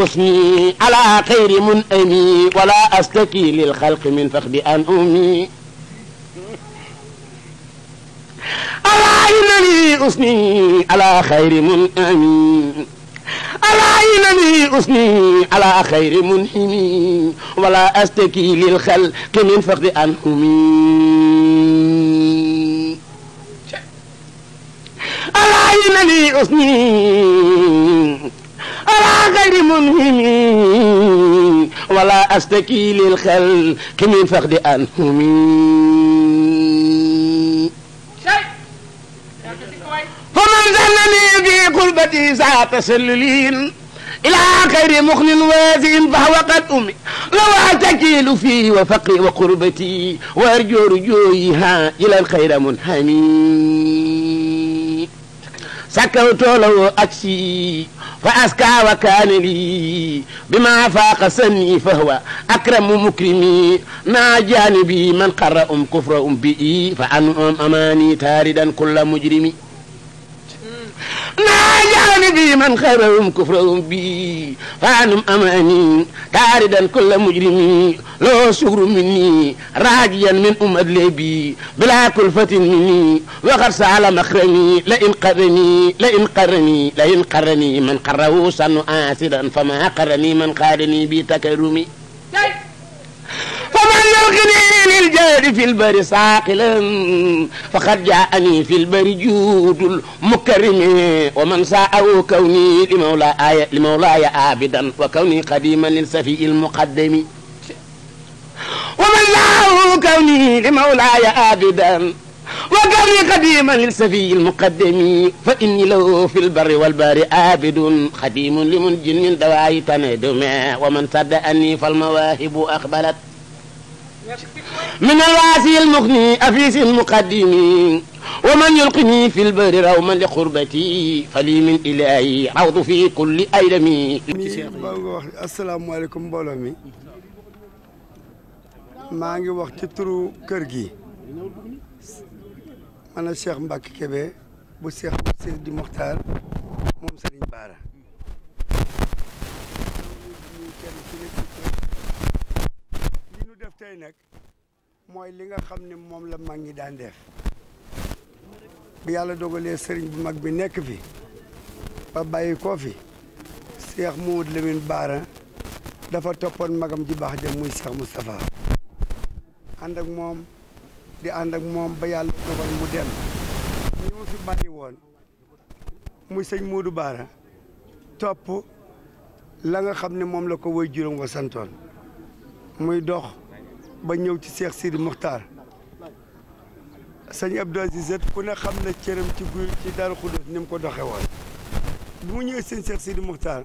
أثني على خير منأمي ولا أستكي للخلق من فخد أن أمي ألا إنني أثني على خير منأمي ألا إنني أثني على خير منحمي ولا أستكي للخلق من فخد أن أمي ألا إنني أثني على غير منهم ولا أستكي للخلق من فقد أنهم فمن ظنني في قلبتي ساعة تسللين إلى خير مخن وازن فهو قد أمي لو أتكيل فيه وفقي وقربتي وأرجو رجويها إلى الخير منحمي سكوت له أكسي فأسكى وكان لي بما فاق سني فهو أكرم مكرمي ناجاني بي من قرأ كفر بي فأن أماني تاردا كل مجرمي ناجاني بي من قرأ كفر بي فأن أماني تاردا كل مجرمي لو شكر مني راجيا من أدلبي بلا كلفة مني وقد سأل مخرمي لئن قرني من قره سن آسدا فما قرني من قارني بتكرمي فمن يلقني للجاد في البر ساقلا فقد جاءني في البر جود المكرم ومن ساءه كوني لمولاي عابدا وكوني قديما للسفي المقدم ومن ساءه كوني لمولاي عابدا وكوني قديما للسفي المقدم فإني له في البر والبار عابد خديم لمنج من دواعي تندم ومن صدقني فالمواهب أقبلت من الواسي المغني أفيس المقدم ومن يلقني في البر روما لقربتي فلي من إلهي روض في كل أيلمي السلام عليكم مبولومي ماغي وقت ترو كرغي أنا Cheikh Mbacke Kébé bu Cheikh Sidi Mokhtar moom Serigne Bara li nu def tey nag mooy li nga xam ne moom la mag ñi daan def bi yàlla dogalee Serigne bu mag bi nekk fi ba bàyyi koo fi Cheikh Mouhamadou Lamine Bara dafa toppoon magam ji baax ja muy Cheikh Moustapha ànd ak moom di ànd ak moom ba yàlla dogal mu dem ñi mu fi bàyyi woon muy sëñ Modou Bara topp la nga xam ne moom la ko woy juróom wa santoon muy dox ba ñëw ci Cheikh Sidi Mokhtar sëñ Abdou Aziz ku ne xam na cëram ci guy ci Darou Khoudoss ni mu ko doxe woon bi mu ñëwee sëñ Cheikh Sidi Mokhtar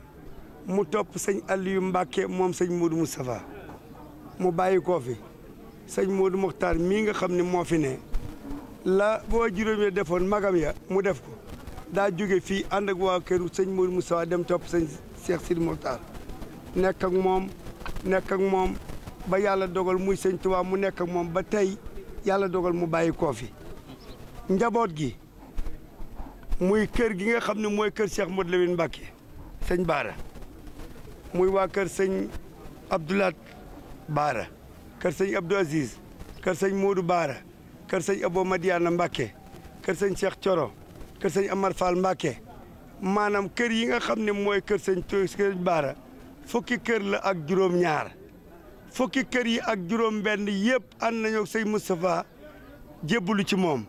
mu topp sëñ Aliou Mbacke moom sëñ Modou Moustapha mu bàyyi koo fi sëñ Modou Mokhtar mii nga xam ne moo fi ne la boo juróomee defoon magam ya mu def ko daa jóge fii ànd ak waa kër sëñ Modou Moustapha dem topp sëñ Cheikh Sidi Mokhtar nekk ak moom ba yàlla dogal muy sëñ Tuubaa mu nekk ak moom ba tey yàlla dogal mu bàyyi koo fi njaboot gi muy kër gi nga xam ne mooy kër Cheikh Modou Lamine Mbacke sëñ Bara muy waa kër sëñ Abdoulaat Bara kër sëñ Abdou Aziz kër sëñ Modou Bara kër sëñ Abo Madiana Mbacke kër sëñ Cheikh Thioro kër sëñ Amar Fall Mbacke maanaam kër yi nga xam ne mooy kër sëñ Bara fukki kër la ak juróom-ñaar fukki kër yi ak juróom-benn yëpp ànd nañoo sëñ Moustapha jébbalu ci moom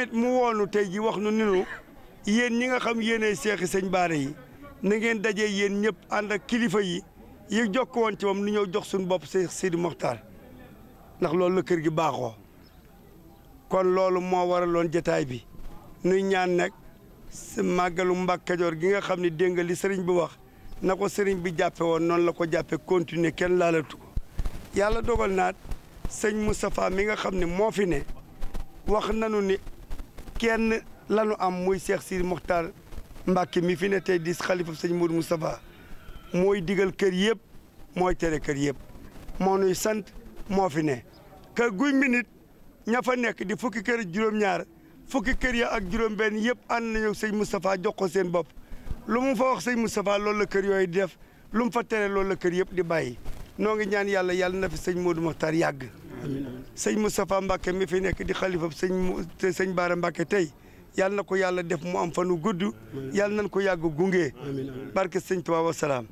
it mu woonu tey ji wax nu ninu yéen ñi nga xam yéenay seexi sëñ Bara yi na ngeen dajee yéen ñëpp ànd ak kilifa yi jokk woon ci moom nu ñëw jox suñu bopp Cheikh Sidi Mokhtar ndax loolu la kër gi baaxoo kon loolu moo waraloon jotaay bi nuy ñaan nag màggalu Mbacke Kajoor gi nga xam ne dégg nga li sëriñ bi wax na ko sëriñ bi jàppe woon noonu la ko jàppe continuer kenn laalatu ko yàlla dogal naat sëñ Moustapha mi nga xam ne moo fi ne wax nanu ni kenn lanu am muy Cheikh Sidi Mokhtar Mbacke mi fi ne tey di xalifa sëñ Modou Moustapha mooy digal kër yëpp mooy tere kër yëpp moo nuy sant moo fi ne kër guy minit ña fa nekk di fukki kër juróom-ñaar fukki kër ya ak juróom-benn yëpp ànd nañu sëñ Moustapha jox ko seen bopp lu mu fa wax sëñ Moustapha loolu la kër yooyu di def lu mu fa tere loolu la kër yëpp di bàyyi noo ngi ñaan yàlla yàlla na fi sëñ Modou Mokhtar yàgg sëñ Moustapha Mbacke mi fi nekk di xalifa sëñ Baara Mbacke tey yàlla na ko yàlla def mu am fanu gudd yàlla nañ ko yàgg gunge barke sëñ Tuubaa wa salaam